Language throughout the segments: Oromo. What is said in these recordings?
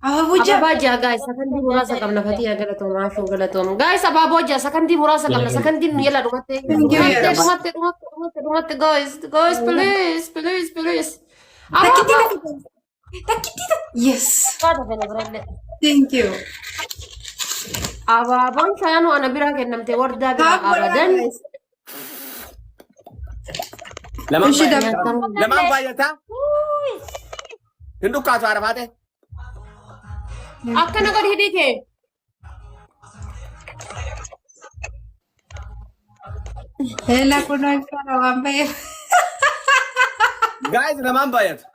Abaaboo ja'a. Abaabaa ja'a guys, sakandii muraasa qabna. Fatiha galatoom, Ashoo galatoom. Guys, abaaboo ja'a, sakandii muraasa qabna. Sakandiin nu jala dhumatte. Thank you. Dhumatte, dhumatte, dhumatte, dhumatte, dhumatte, guys, guys, please, please, please. Takkittii Abaaboo. takka. Takkittii takka. Yes. Kaata fene birallee. Thank you. Abaaboon shananuu ana biraa kennamte, wardaa biraa Tap godhaa abadan. guys. Lamaan Ishi baay'ata. dabala. Lamaan baay'ata. Hin dhukkaatu arafaate. Akkana godhi hidhii kee. Ela kunoo ibsaadha waan ta'eef. Guys, lamaan baay'ata.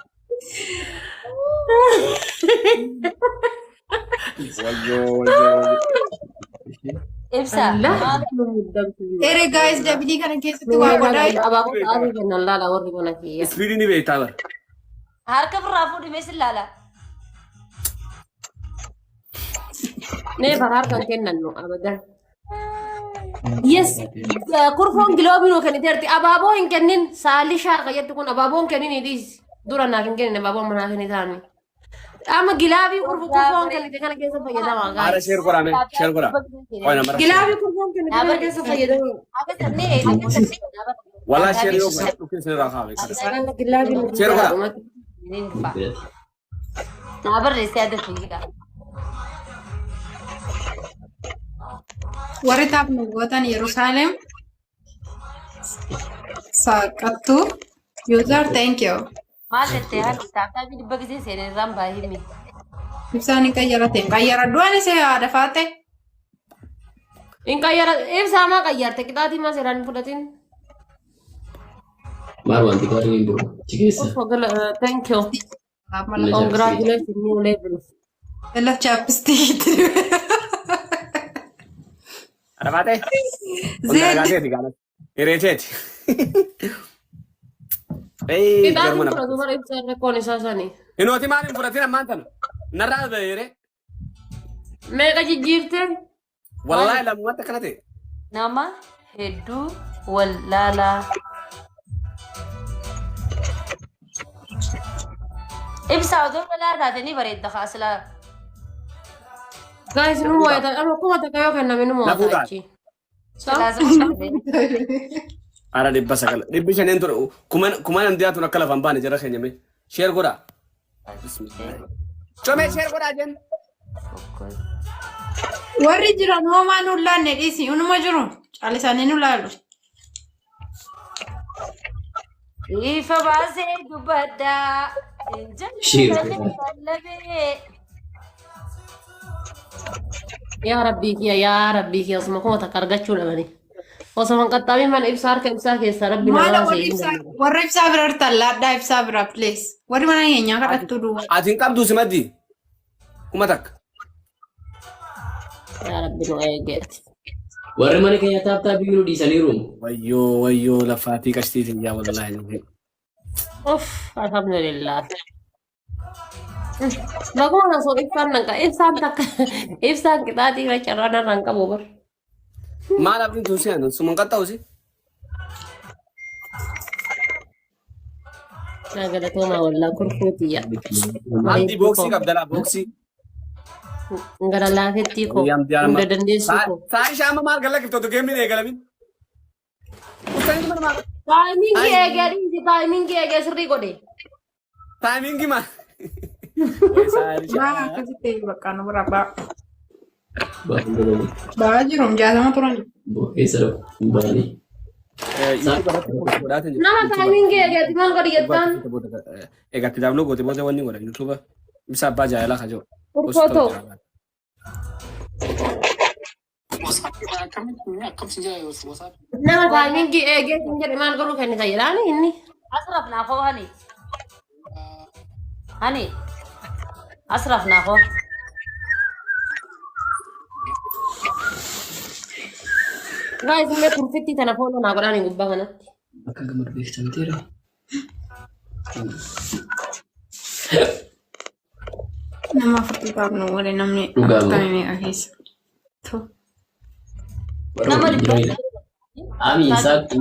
Wayyoo, wayyoo, wayyoo. Ibsa. Allah. Ere guys, dabilii kana keessatti waa godhaa. Abaaboo ta'anii kennan laala warri mana kiyya. Ispiidii ni beektaa bara. Harka birraa fuudhi mee sin laala. Nee, bara harkaan kennannu abadan. Yes, kurfoon giloobii nuu kenniteerti. Abaaboo hin kennin, saalishaa kayyattu kun abaaboo hin kennin dhiisi. Dura naaf hin kennin, abaaboo amma naaf hin taane. Amma gilaabii kurfoon kennite kana keessa fayyadama Haara guys. share godhaa mee, share godhaa. Qoy namarra. Gilaabii kurfoon kennite kana keessa fayyadama. Walaa share yoo godhe dhukkee isinirraa kaa'ame kana. Gilaabii nu Share godhaa. Naa barreessee adda tuyyidha. Warri taap nu gootan Yerusaalem saaqattu. User, thank you. Maal jettee haati taaptaabii 100 gisee seenee irraan baay'ee himi. Ibsaan hin qayyarate. Hin qayyaradhu ani see haadha faate. Hin qayyara, ibsaa maa qayyarte, qixaatii maa seeraan hin fudhatin. Maal wanti gaariin hin jiru achi keessa. Uff, thank you. Congratulations, new level. Ela chapstick. Arafaate. Zeed. Zeed. Hireeteeti. Ee, Qixaatiin jarmana. fudhatu bara ibsaa rakkoon isaa sani. Hinooti maal hin fudhatin ammaan tana? Narraa baheere. Meeqa jijjiirte? Wallaahi lamumatti akkana ta'e. Nama hedduu wal laalaa. Ibsaa otoo dhalaa taate ni bareedda kaa silaa. Guys, nu mo'ata. Amma 1000 yoo kenname nu mo'ata Lafuu taate. achi. Silaa sama Ara 900. Dhibbi shaneen ture. Kuman handiyaa tun akka lafaan baane jara keenya mee. Share godhaa. Comee share godhaa jennu. Warri jiran homaa nu laanne dhiisi. Unuma jiru. Caalisanii nu laalu. Ifa baasee dubbadhaa. Hin Share jallee lallabee. Yaa rabbii kiyya, yaa rabbii kiyya, osuma 1000 argachuu dhabani. Osuma hin qaxxaamin mana ibsaa harka ibsaa keessaa rabbi na Maala baasee warri hin ibsaa danda'u. warra ibsaa bira jirtan laadhaa ibsaa bira, please. Warri mana keenyaa kadhattuu duwwaa. Ati hin qabdu si maddi. 1000. Yaa rabbi nu eegeeti. Warri mana keenya tap tapii nu dhiisaniiru. Wayyoo, wayyoo, lafaatii qashtiitiin yaa wallaahi. Uff, alhamdulillah. Baguma osoo ibsaan nan qabu, ibsaan takka, ibsaan qixaaxii irra carraa narraan qabu bar. Maal abdiin tun seenu suma hin qaxxa'u si. Naa galatoomaa wallaa kurfuutiyya. Abdii booksii qabda laa booksii. Gara laafettii koo hunda dandeessuu koo. Saayishaa amma maal galla kiftotu geemmiin eegalamin. Uffanii mana maal? Taayimingii eegee dhiisi, taayimingii eegee sirrii godhe. Taayimingii maal? Maal akkasitti ta'e bakka nu bira ba'a. Ba'aa jiru 60 turan. Keessa dhaqu hin baane. Nama taayimingii eegeeti maal godhi jettaan? Egaa itti daawwannoo goote booda wanni godha YouTube ibsa abbaa jaalalaa kan jiru. Kurfoo ta'u. Nama taayimingii eegee hin jedhe maal godhuu kennita jedhaani inni. Asraf naa koo hani. Hani. Asraf naa koo. Guys, illee kurfittii tana fooloo naa godhaani gubbaa kanatti. Akka gammadu beektamteera. Nama afurtu qabnu waliin namni Dhugaa moo? 40 meeqa keessa. Tu. Warra Nama waliin 100. jiranidha. Amiin saaqii.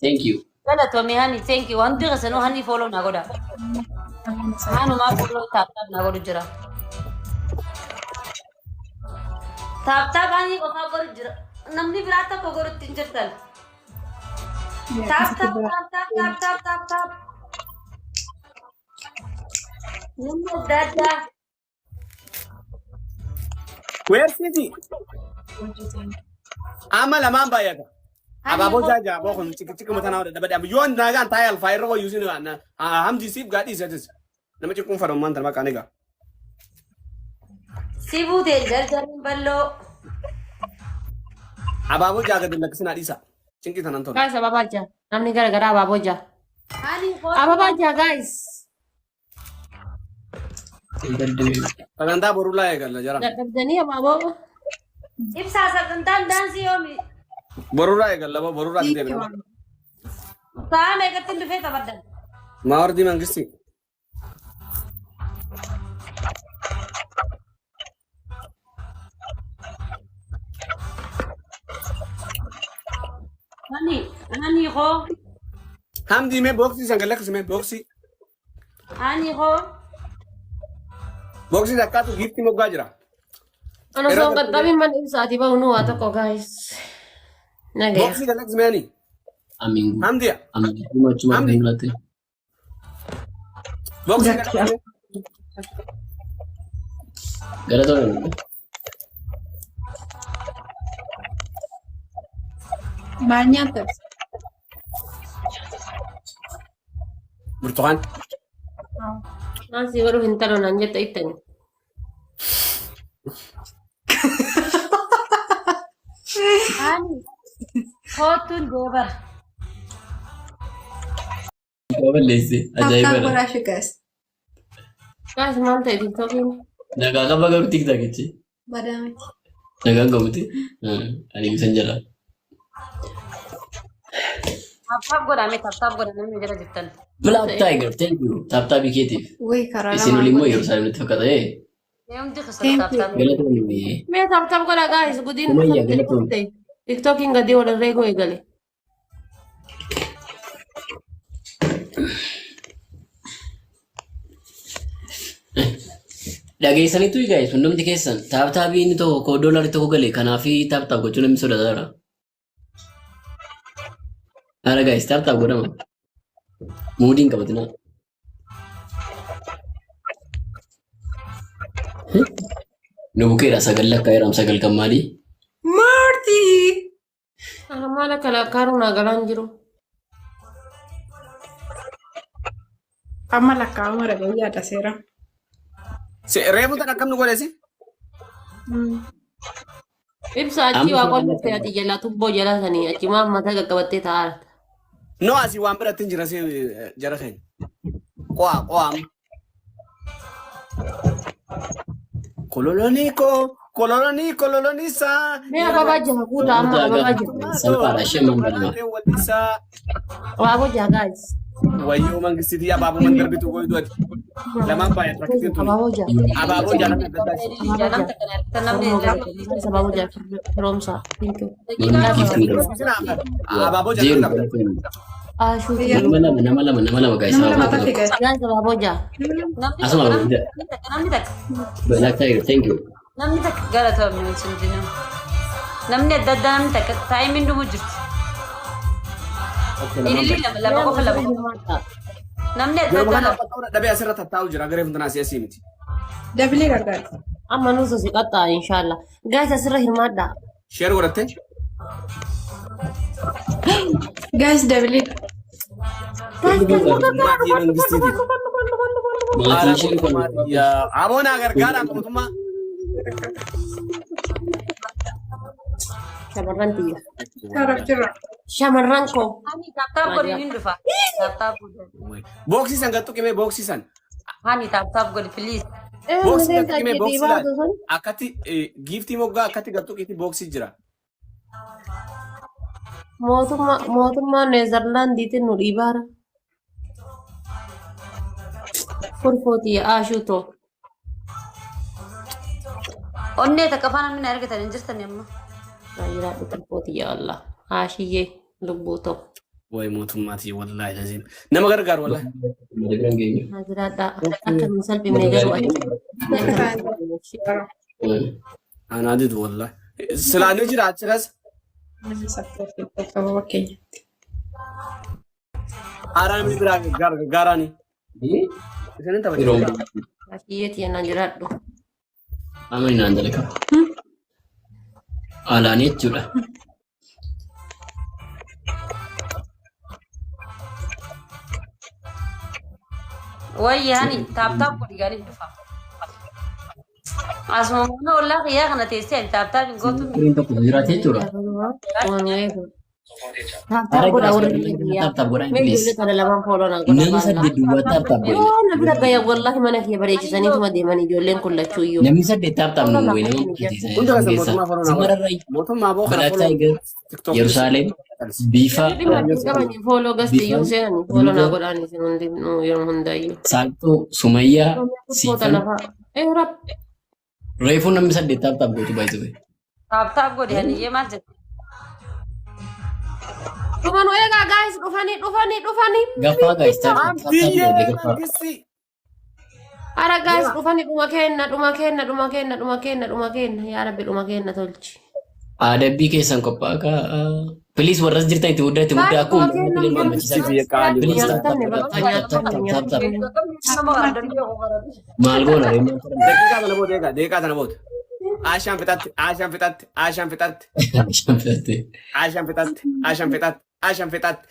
Thank you. Galatoomii hani, thank you. Wanti keessanuu hani follow naa godha. Hanumaa follow tap tap naa godhu jira. Tap tap ani qofaa godhu jira. Namni biraa tokko godhutti hin jirtan. Tap tap tap tap tap tap tap tap. Namni adda addaa. Where city? Amma lamaan baay'ata. Abaaboo jaajaa aboo kun cikki mataa nama dadhabadhe. Yoo naagaan taa'ee alfaa irra wayyuu sin hamdi siif gaadhii isatis. Nama ciqquun fadhammaan tana maqaan egaa. Si buuteen jarjariin balloo. Abaaboo jaa gadi lakkisinaa dhiisa. Cinqii tanan tola. Guys, ababaa jaa. Namni gara garaa abaaboo jaa. Ani koo. Ababaa jaa guys. Sagantaa borulaa eegalla jara. Dadhabdanii abaaboo. Ibsaa sagantaan daansii yoomi? Borulaa eegalla boo borulaa si deebina. Sa'a meeqatti hin dhufee taphadhan? Maawardii mangisti. Ani ani koo. Hamdii mee booksii san gad lakkisi mee booksii. Ani koo. Booksii takkaatu giiftii moggaa jira. Ana osoo hin qaxxabiin mana ibsaatii bahu nu waa tokko guys. Nagaya. Booksii gad lakkisi mee ani. Amiin. Hamdiya. Amiin. Achuma Hamdi. hin mul'atte. Booksii gad lakkisi mee. Galatoomii. Maal nyaata? Burtukaan. Naan si godhuuf hin talu naan jette ittani. Ani koottuun deebar. Balleesse Tap tap ajaa'ibadha. godhaa shi guys. Guys maal ta'e tiktookiin? Nagaa qaba garuu tiktokichi. Badaa miti. Nagaan qabuti. Ani ibsan jala. Tap tap godhame tap tap godha namni jala jirtan. Black Tiger, thank you. Tap tapii keetiif. Wayii karaa Isin lamaan olii immoo godhe. Yerusaalemitti fakkaata. Ee, Mee hundi keessan Thank tap you. tap. galatoomii. Mee tap tap godha guys gudiin Umayya dhufte galatoomii. dhufte. Tiktookiin gadi wal irree eegale. Dhageessaniitu guys hundumti keessan tap tapii inni tokko koo doolarii tokko gale kanaafi tap tap gochuu namni sodaataara. Haala guys tap tap godhama. Muudiin qabatina. Nu bukeedha sagal lakkaa jedham sagal kan maalii? Maartii! Ana maal akka lakkaa'u naa galaan jiru. Amma lakkaa'ama ragaa yaada seera. Reefu tan akkam nu godhesi? Ibsa achi Amma waa sagal qollutte lakkaa. ati jalaa tubboo jalaa sanii achi maaf mataa qaqqabattee taa'aa jirta. No asii waan biratti hin jira si jara keenya. Qo'aa qo'aa. Kololonii koo kololonii kololonii saa. Mee ababaa jaha guutaa amma ababaa jaha. Salphaadha shaman balma. Wallisaa. Abaaboo jaha guys. Wayyoo mangistiitii abaaboo mandarbitu goydu ati. Lamaan baay'ee rakkitiin tuni. Abaaboo jaha. Abaaboo jaalala adda addaa. Namni takka na argitan namni Abaaboo jaha firoomsaa. Thank you. Abaaboo Zeero jaalala qabda. Ashuuti. Nama lama nama lama nama lama guys. Nama lama tafe guys. Guys abaaboo jaha. Namni Asuma takka guddaa. namni takka namni takka Black Tiger, thank you. namni takka galatoomne hundinuu. Namni adda addaa namni takka taayimiin dhumuu jirti. Ililli lama lama qofa lama qofa. Namni adda Yeroo addaa kana lama. dadhabee asirra tattaa'u jira garee funtanaa asii miti. Dabilee gargaara. Amma nuusa si qaxxaa inshallah. Guys asirra hirmaadhaa. Share godhattee? Guys dabilee. Maatii mangistiiti. Maatiin isheen kun Aboonaa gargaara mootummaa. Shamarran tiyya. Saraf jira. Shamarran koo. Hani tap tap godhi ni dhufa. Tap tap godhi. Booksii san gattu qimee booksii san. Hani tap tap godhi please. Booksii gattu qimee booksii laal. Akkatti giiftii moggaa akkatti gattu qiitii booksii jira. Mootummaa mootummaa Neezerlaandiitiin nu dhiibaara. Furfooti aashuu too. Onnee takka afaan namni na argatan hin jirtan amma. Jiraadhu furfooti yaa Allah. Aashiyyee lubbuu too. Wayi mootummaatii wallaahi laziim. Nama gargaaru wallaahi. Mata biraan geenyu. Naa jiraadhaa. Akka hin salphifne garuu ati. Anaa didu wallahi. Silaa ni jira achi keessa. Namni support qaba fakkeenyatti. Haaraa namni biraa gargaaraani. Isanin Yeroo taphachiisa. Akiyyeetti yennaan jiraadhu. Amani naan dalaga. Alaan jechuudha. Wayyaani tap tap godhi gaarii dhufa. Asuma mana ollaa kiyyaa kana teessee ani tap tap hin gootu. Firiin tokko jiraate jechuudha. Waan eegu. Tap tap Hara godha gaas warri namni biyya. tap tap godhaa Mee please. ijoollee kana lamaan follow naa godha Nama baallaa. saddeet duwwaa tap tap godhe. Yoo na bira gaya wallahi mana kiyya bareechisaniituma deeman ijoolleen kun lachuu iyyuu. Namni saddeet tap tap Follow nu naa goone nama godhani jira. murteessa Hunda isaan keessa keessaa. mootummaa follow naa godha. Simararraa Mootummaa boo kana Black follow Tiger, TikTok. Yerusaalem, Bifa, Dhimma hin qabani follow gasti iyyuu Bifa, seenani follow naa Luga, godhaani isin hundi yeroo hundaayyuu. Saalxoo, Sumayyaa, Foota Siifan. lafaa. Eh rab. Reefuu namni saddeet tap tap gootu baay'ee. Tap tap godhi haniyyee maal jette? Dhufanu eegaa guys dhufanii dhufanii dhufanii. Gaffaa guys tap tap tap Amtiyyee godhe gaffaa. mangisti. Ara guys dhufanii dhuma kenna dhuma kenna dhuma kenna dhuma kenna dhuma kenna yaa rabbi dhuma kenna tolchi. Adabbii keessan qophaa'aa kaa. Please warras jirtan itti muddaa itti muddaa Guys akkuma dhuma kenna uummatni gammachiisaa Mangisti biyya qaali. Please tap tap nyaatanne godhaa bakka tap tap nyaatanne tap tap tap. Nama waraabbii waraabbii. Maal goona ree maal godhama? Daqiiqaa tana booda eegaa daqiiqaa tana booda. Aashaan fixatti Aashaan fixatti Aashaan fixatti Bishaan filatte. Aashaan fixatti Aashaan fixatti Aashaan fixatti.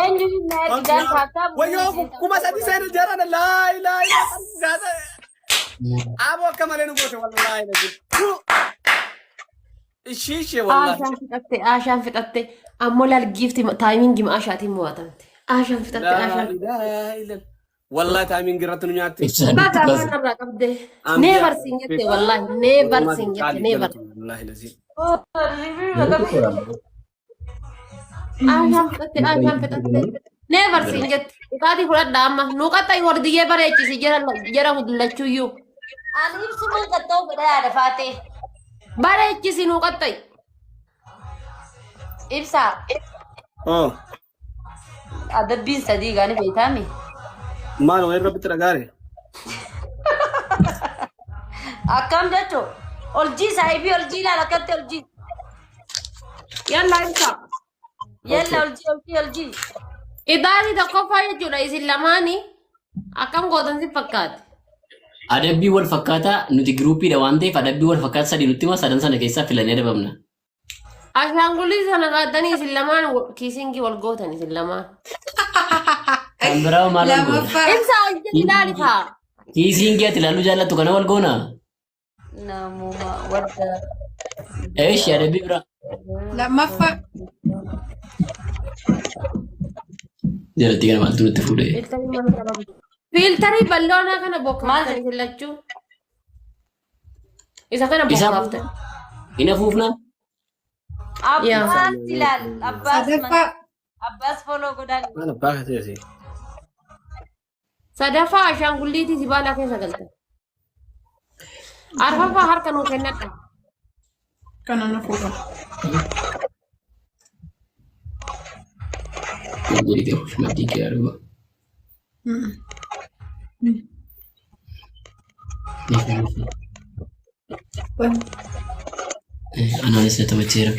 Eenyu na ergidaan tap tap Wayyoo 3000 seena jarana laa ilaa ilaa. Aboo akka malee nu goote wallaahi na jiru. Ishii ishee wallaahi. Aashaan fixatte Aashaan fixatte ammoo laal giifti timing Aashaatiin mo'atamte. Aashaan fixatte Laa Aashaan. ilaaha illallah. Wallahi timing irratti nu nyaatte. Ibsaan itti Baga baase. afaan irraa qabde. Never siin jette wallahi never siin jette never. Wallahi lazim. Aashaan fixatte Aashaan fixatte. Never siin jette. Dhugaatii fudhadha amma nu qaxxayi wardiyyee bareechisi jara jara hudillachuuyyuu. Ani ibsumaan qaxxa'uu fedha yaada faatee. Bareechisi nu qaxxayi. Ibsaa Oh, adabbiin sadii gaani beektaami. maal wayii rabbitti dhagaare? Akkam jechuun oljii saahibii oljii ilaala akkatti oljii. Yalla ibsa. Yalla oljii oljii oljii. Idaatii tokkoffaa jechuudha isin lamaanii akkam gootan si fakkaate. Adabbii wal fakkaataa nuti groupiidha waan ta'eef adabbii wal fakkaataa sadii nutti hima sadan sana keessaa filannee adabamna. Ashaangulii sana qaaddanii isin lamaan kissing wal gootan isin lamaan. Kan biraa maal wal goona? Lammaffaa. Ibsa hojii ilaali kaa. Kissing ati ilaaluu jaallattu kana wal goona? Namuma wadda. Eeshi adabbii biraa. Lammaffaa. Jalatti kana maaltu nutti fuudhee? Filter mana qaba. Filter bal'oonaa kana bokkaaftan isin lachuu. Isa kana Isa bokkaaftan. hin afuufnaa? Abbaas ilaal. Abbaas Sadaffaa. Abbaas follow godhaan. Maal abbaa ka ta'e? Sadaffaa ashaangulliitii si baalaa keessa galtan. Arfaffaa harka nuu kennadha. Kana na fuudha. Jedhite maddii kee argaa. Wai. Anaanis na taphacheera.